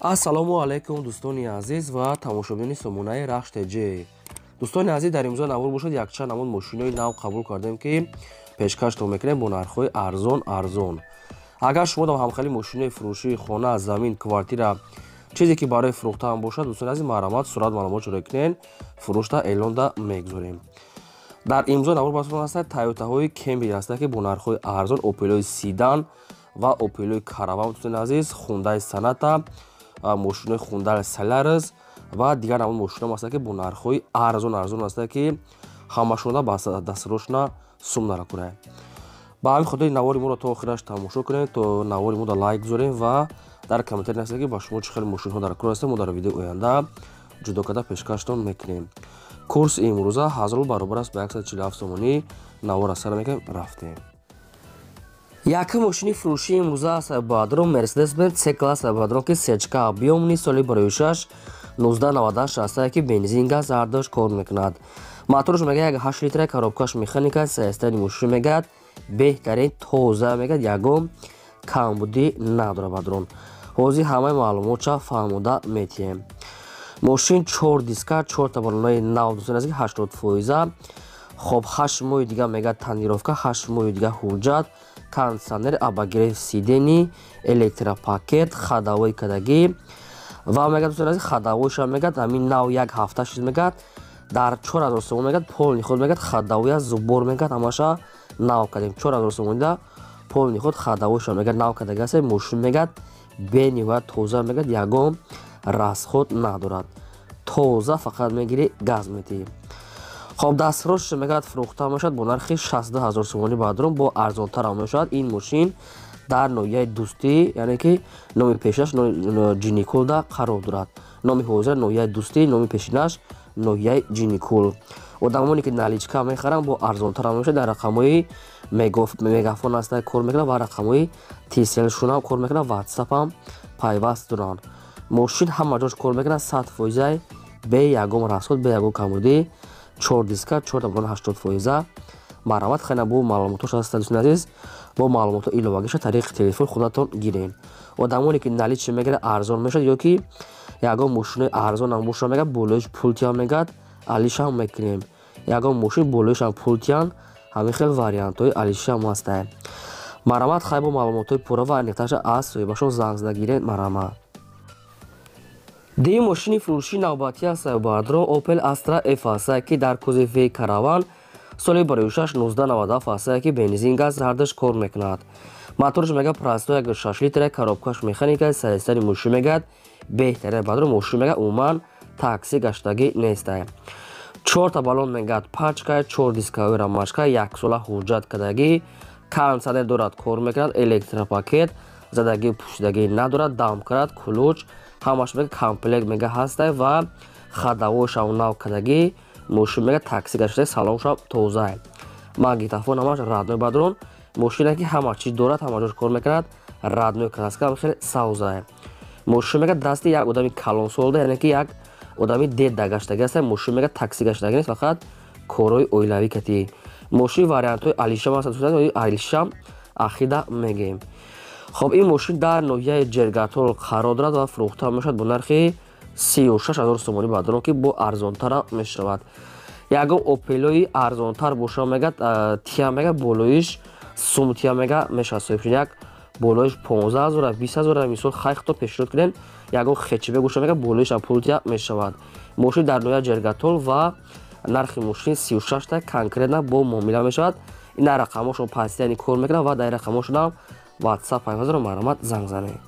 Ассалому алайкум, дӯстони азиз ва тамошобинони сомонаи Рахш ТЖ. Дӯстони азиз, дар имрӯза навор бошад, якчанд намуд мошинои нав қабул кардем, ки пешкаштон мекунем бо нархҳои арзон арзон. Агар шумо дар ҳамхели мошинои фурӯшии хона, замин, квартира, чизе ки барои фурӯхтаам бошад, дӯстони азиз, марҳамат, сурат, маълумот ҷорӣ кунед, фурӯшта эълонда мегузорем. Дар имрӯза навор баҳсмон ҳастад Тойотаҳои Кемри ҳастанд, ки бо нархҳои арзон, Опелои седан ва Опелои Караван, дӯстони азиз, Хундай Соната, мошинои Хундай Солярис ва дигар намуд мошино ҳастанд, ки бо нархҳои арзон арзон ҳастанд, ки ҳамашонда ба дастрашона сум наракунад. Ба ҳамин хотир навори моро то охираш тамошо кунед, то навори моро лайк гузорем ва дар комментарий нависед, ки ба шумо чӣ хел мошинҳо дар кор ҳастанд. Мо дар видеои оянда ҷудо карда пешкаштон мекунем. Курси имрӯза 1000 рубл баробар аст ба 147 сомонӣ. Навора сар мекунем, рафтем. Якум мошини фурӯшии имрӯза аст, бародарон, Мерседес Бенз С класс, бародарон, ки сечка объёмный, соли 2006, 1998 ҳастае, ки бензин, газ ҳардуш кор мекунад. Моторш мега 1,8 литра, коробкаш механика. Состояние мошин мегӯяд беҳтарин, тоза, мегӯяд ягон камбудӣ надорад. Бародарон, ҳозир ҳамаи маълумотша фаҳмода метиҳем. Мошин чор диска, чорта балонаи нав, дӯстони азиз, 80%. Хоб, 8 моҳи дига мегӯяд тонировка, 8 моҳи дига ҳуҷҷат, кондиционер, обогрев сидений, электропакет, ходовой кадагӣ ва мегӯяд, дӯстони азиз, ходовойша мегӯяд ҳамин нав як ҳафта шуд, мегӯяд дар 4000 сомон, мегӯяд полный ход, мегӯяд ходовоя зубор, мегӯяд ҳамаша нав кардем. 4000 сомонида полный ход, ходовойша мегӯяд нав кардагӣ аст. Мошин мегӯяд бениҳоят тоза, мегӯяд ягон расход надорад, тоза, фақат мегирӣ, газ метиҳӣ. Хоб, дастрош мегӯяд фурӯхта мешавад бо нархи 62 000 сомонӣ. Бародарон, бо арзонтарам мешавад. Ин мошин дар ноҳияи Дӯстӣ, яъне ки номи пешинаш Ҷиникулда қарор дорад. Номи ҳозира ноҳияи Дӯстӣ, номи пешинаш ноҳияи Ҷиникул. Одамоне ки наличка мехаранд, бо арзонтарам мешавад. Дар рақамҳои Мегафон аста кор мекунад ва рақамҳои Тселшунам кор мекунад, Ватсапам пайваст доранд. Мошин ҳама ҷош кор мекунад, 100%, бе ягон расход, бе ягон камбудӣ, чор диска, чор таброн, 80%. Марҳамат, хайна бо маълумотош ҳаста, дӯстони азиз, бо маълумотҳо иловагиша тариқи телефон худатон гирен. Одамоне ки наличный мегирад, арзон мешавад, ё ки ягон мошинои арзонам боша, мегӯяд болоиш пултиам, мегӯяд алишам мекунем. Ягон мошин болоишам пултиян, ҳамин хел вариантҳои алишиам ҳастанд. Марҳамат, хай бо маълумотҳои пурра ва аниқтарша аз соҳибашон занг зада гирен, марҳамат. Дуюм мошини фурӯшии навбатӣ аст, бародарон, Opel Astra F ҳастае, ки дар кузови Караван, соли 2006, 1997 ҳастае, ки бензин, газ ҳардуш кор мекунад. Моторш мега простой 1,6 литра, коробкаш механика. Состояние мошин мегӯяд беҳтарин, бародарон. Мошин мега умуман такси гаштагӣ нестае. Чорта балон мегӯяд пачка, чор дисковой рамашка, яксола ҳуҷҷат кардагӣ, кондиционер дорад, кор мекунад, электропакет, задагӣ пӯшидагӣ надорад, домкрат, ключ, ҳамаш мега комплект мега ҳастай ва ходовойшам нав кардагӣ. Мошин мега такси гашта, салоншам тозае, магнитофон ҳамаш родной. Бародарон, мошине ки ҳама чиз дорад, ҳама ҷош кор мекунад, родной, краска хеле савзае. Мошин мега дасти як одами калонсолда, яъне ки як одами деда гаштагӣ аст. Мошин мега такси гаштагӣ нест, фақат корҳои оилавӣ катӣ. Мошин вариантҳои алишам аст, алишам ахида мегӯем. Хоб, ин мошин дар ноҳияи Ҷергатол қарор дорад ва фурӯхта мешавад бо нархи 36 000 сомонӣ, бародарон, ки бо арзонтарам мешавад. Ягон Опелои арзонтар боша, мегӯяд тия, мега болоиш сумтия, мега мешавад соҳиб шуд, як болоиш 15 000, 20 000 мисол хайхто пешниҳод кунем. Ягон хечибе гоша, мега болоишам пултия мешавад. Мошин дар ноҳияи Ҷергатол ва нархи мошин 36та, конкретно бо муомила мешавад. Ин дар рақамҳошон пастияни кор мекунад ва дар рақамҳошонам Ватсап пайвастро, марҳамат, занг занед.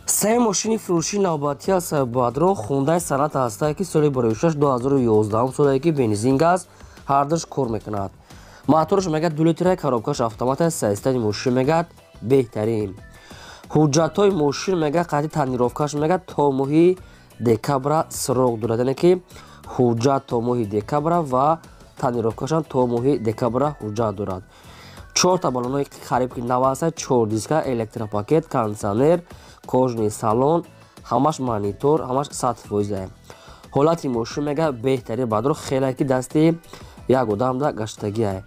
Се мошини фурӯшии навбатӣ аст, бародарон, Хундай Соната ҳастае, ки соли 2006, 2011 солае, ки бензин, газ ҳардуш кор мекунад. Моторш мегӯяд 2 литра, коробкаш автомат аст. Состояние мошин мегӯяд беҳтарин. Ҳуҷҷатҳои мошин мегӯяд қайди тонировкаш мегӯяд то моҳи декабра срок дорад, яъне ки ҳуҷҷат то моҳи декабра ва тонировкашам то моҳи декабра ҳуҷҷат дорад. Чорта балонои қариб ки нав аст, чор диска, электропакет, кондиционер, кожаный салон, ҳамаш монитор, ҳамаш 100%. Ҳолати мошин мега беҳтарин, бародаро, хеле ки дасти як одамда гаштагиае.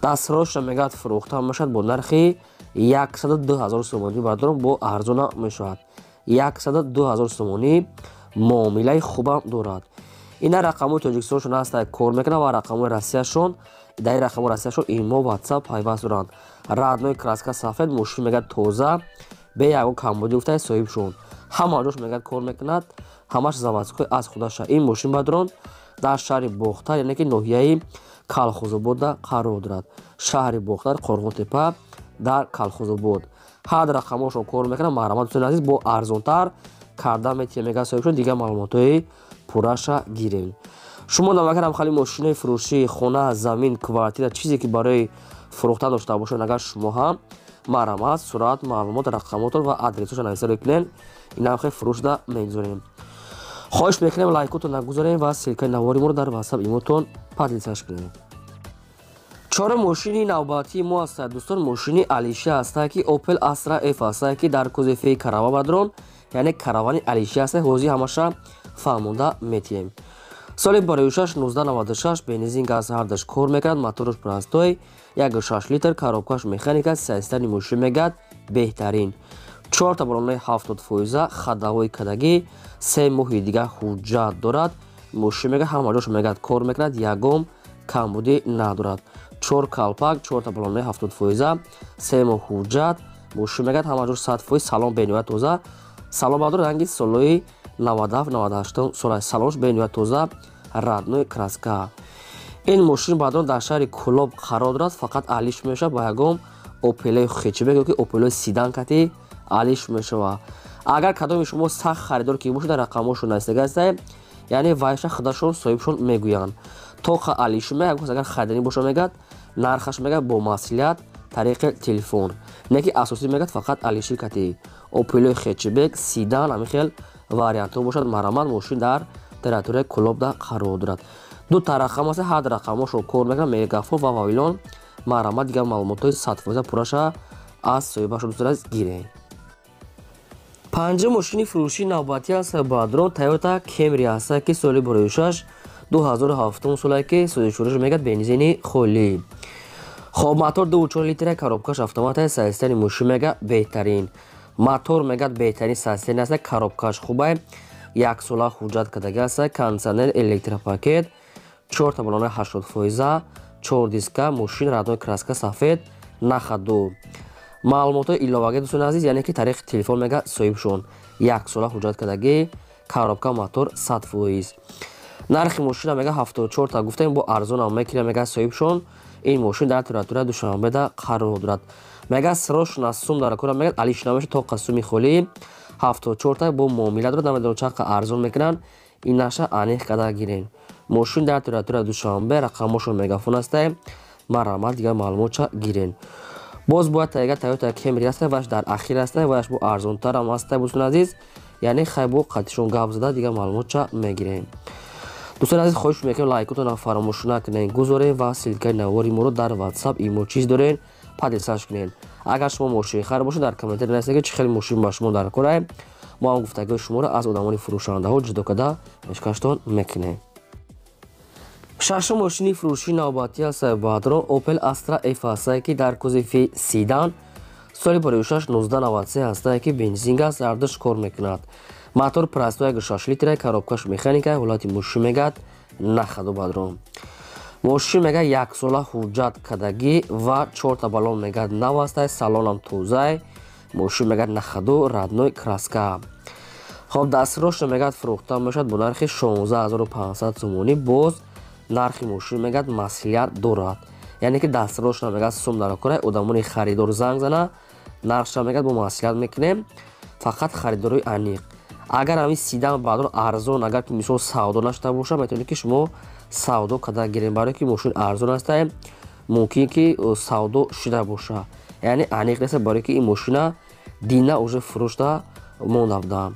Дастроша мегӯяд фурӯхта мешавад бо нархи 102 000 сомонӣ, бародарон, бо арзона мешавад. 102 000 сомонӣ муомилаи хубам дорад. Ина рақамҳои Тоҷикистоншон ҳаста, кор мекунад ва рақамҳои Россияшон, дар ин рақамҳои Россияшон имо, WhatsApp пайваст доранд. Родной краска сафед, мошин мегӯяд тоза, бе ягон камбудӣ гуфтаи соҳибшон. Ҳама ҷош мегӯяд кор мекунад, ҳамаш заводской аз худаша. Ин мошин бадрон дар шаҳри Бохтар, яъне ки ноҳияи Калхозобода қарор дорад. Шаҳри Бохтар, Қорғонтепа, дар Калхозобод. Ҳар рақамҳошон кор мекунад. Марҳамат, дӯстони азиз, бо арзонтар карда метиҳем, мегӯяд соҳибшон. Дигар маълумотҳои пурраша гирем. Шумо намакарам хали мошинои фурӯшӣ, хона, замин, квартира, чизе ки барои фурӯхтан дошта бошед, агар шумо ҳам марҳамат, сурат, маълумот, рақамотон ва адресҳоша нависа кунед, инам хел фурӯшда мегузорем. Хоҳиш мекунем, лайкотон нагузорем ва ссылкаи навори моро дар WhatsApp, имотон поделиться кунем. Чорум мошини навбатии мо ҳастад, дӯстон, мошини алиши ҳастад, ки Opel Astra F ҳастад, ки дар кузови караван бадрон, яъне каравани алиши ҳастад. Ҳозир ҳамаша фаҳмонда метиҳем. Соли бароюшаш 1996, бензин, газ ҳардаш кор мекунад, мотораш простой, 1,6 литр, коробкаш механика, состояние мошин мегӯяд беҳтарин. Чорта баллонаи 70%, ходовой кадагӣ, 3 моҳи дигар ҳуҷҷат дорад. Мошин мегӯяд ҳама ҷош мегӯяд кор мекунад, ягон камбудӣ надорад. Чор калпак, чорта баллонаи 70%, 3 моҳ ҳуҷҷат, мошин мегӯяд ҳама ҷош 100%, салон бениҳоят тоза. Салон бадор ранги солҳои 97, 98 сола, салонш бениҳоят тоза, родной краска. Ин мошин баъдон дар шаҳри Кӯлоб қарор дорад, фақат алиш мешавад ба ягон Опелои хэтчбек ёки Опелои седан кати алиш мешавад. Агар кадоми шумо сахт харидор ки бошед, рақамҳошон навистага ҳастаем, яъне вайша худашон соҳибшон мегӯянд. Тоқа алиш мега, агар хариданӣ боша, мегӯяд нархаш мегӯяд бо маслиҳат тариқи телефон. Не ки асосӣ мегӯяд фақат алиши кати Опелои хэтчбек, седан, ҳамин хел вариантҳо бошад, марҳамат. Мошин дар территорияи Кӯлобда қарор дорад. Ду та рақам аст, ҳар рақамҳошон кор мекунад, Мегафон ва Вавилон. Марҳамат, дигар маълумотҳои 100% пурраша аз соҳибашон, дӯстон азиз, гиред. Панҷум мошини фурӯшии навбатӣ аст, бадрон, Toyota Camry аст, ки соли бароюшаш 2007 солае, ки сӯзишвориш мегӯяд бензини холӣ. Хоб, мотор 2,4 литра, коробкаш автомата, состояние мошин мегӯяд беҳтарин. Мотор мегӯяд беҳтарин состояние аст, коробкаш хубай, яксола ҳуҷҷат кардагӣ аст, кондитсионер, электропакет, чорта баллонаи 80%, чор диска, мошин родной краска сафед, на ходу. Маълумотҳои иловагӣ, дӯстони азиз, яъне ки тариқи телефон мегӯяд соҳибшон, яксола ҳуҷҷат кардагӣ, коробка, мотор 100%. Нархи мошина мега 74та гуфтем, бо арзонам мекунем, мега соҳибшон. Ин мошин дар территорияи Душанбеда қарор дорад. Мега срочно сум дар кора, мега алиш намеша, тоқа суми холӣ 74та бо муомила дорад. Намедонам чаққа арзон мекунанд, ин наша аниқ карда гирем. Мошин дар территорияи Душанбе, рақамҳошон Мегафон ҳастаем. Марҳамат, дигар маълумотша гирен. Боз бояд тайга Toyota Camry аста, ваш дар ахир аста, ваш бо арзонтарам аста, дӯстони азиз, яъне хай бо қатишон гап зада дигар маълумотша мегирем. Дӯстони азиз, хоҳиш мекунем, лайкотонро фаромӯш накунед, гузорем ва ссылкаи навори моро дар WhatsApp, имо чиз дорен, поделиться кунед. Агар шумо мошинхар бошед, дар комментарий нависед, ки чӣ хел мошин ба шумо дар кораем. Мо ҳам гуфтагиҳои шуморо аз одамони фурӯшандаҳо ҷудо карда пешкаштон мекунем. Шашум мошини фурӯшии навбатӣ аст, бадрон, Opel Astra F ҳастае, ки дар кузови седан, соли бароюшаш 1993 ҳастае, ки бензин, газ ҳардуш кор мекунад, мотор простой, 1,6 литра, коробкаш механика, ҳолати мошин мегӯяд на ходу. Бадрон, мошин мега яксола ҳуҷҷат кардагӣ ва чорта баллон мегӯяд нав ҳастае, салонам тозае, мошин мегӯяд на ходу, родной краска. Хоб, дастрошно мегӯяд фурӯхта мешавад бо нархи 16 500 сомонӣ. Боз нархи мошин мегӯяд маслиҳат дорад, яъне ки дастрошно мегӯяд сум дар кора, одамони харидор занг зана, нархша мегӯяд бо маслиҳат мекунем, фақат харидорои аниқ. Агар ҳамин седан баъдон арзон, агар ки мисол савдо нашуда боша, метавонед ки шумо савдо карда гирем, барое ки мошин арзон астае, мумкин ки савдо шуда боша, яъне аниқ нест, барое ки ин мошина дина уже фурӯшда монда будам.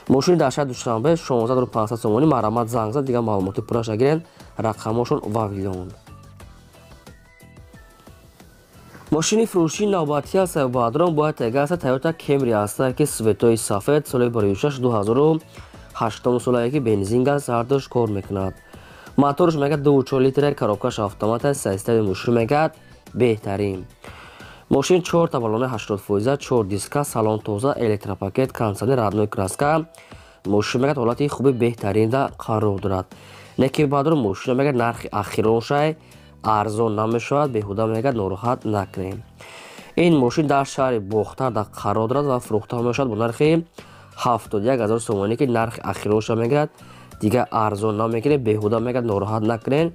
Мошини дар шаҳри Душанбе, 16 500 сомонӣ. Марҳамат, занг зад, дигар маълумоти пурраша гирен, рақамҳошон Вавилон. Мошини фурӯшии навбатӣ аст, баъдрон, бояд тега аст, Toyota Camry аст, ки цветои сафед, соли бароюшаш 2008 солае, ки бензин, газ ҳардуш кор мекунад, моторш мегӯяд 2,4 литра, коробкаш автомат аст, состояние мошин мегӯяд беҳтарин. Мошин 4 та баллони 80%, 4 диска, салон тоза, электропакет, кондиционер, родной краска. Мошин мегӯяд, ҳолати хуби беҳтаринда қарор дорад. Неки баъдро мошина мегӯяд, нархи ахироншай арзон намешавад, беҳуда мегӯяд, нороҳат накунем. Ин мошин дар шаҳри Бохтар қарор дорад ва фурӯхта мешавад бо нархи 71 000 сомонӣ, ки нархи ахиронша мегӯяд, дигар арзон намекунем, беҳуда мегӯяд, нороҳат накунем,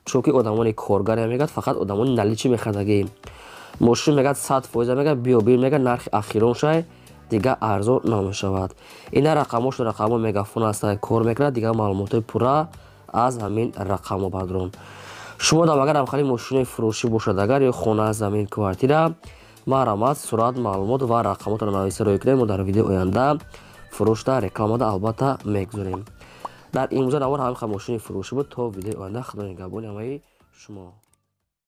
чунки одамони коргаре мегӯяд, фақат одамони наличный мехардагӣ. Мошин мегӯяд, 100% мегӯяд, биё бир мегӯяд, нархи ахироншай, дигар арзон намешавад. Ина рақамош, рақамо мегафон аста, кор мекунад. Дигар маълумотҳои пурра аз ҳамин рақамо бародарон. Шумо дам агар ҳамхели мошинои фурӯшӣ бошад агар ё хона, замин, квартира, марҳамат, сурат, маълумот ва рақамотро нависа рӯй кунед, мо дар видеои оянда фурӯшда, рекламада албатта мегузорем. Дар имрӯза навор ҳамин хел мошини фурӯшӣ буд. То видеои оянда, худо нигаҳбони ҳамаи шумо.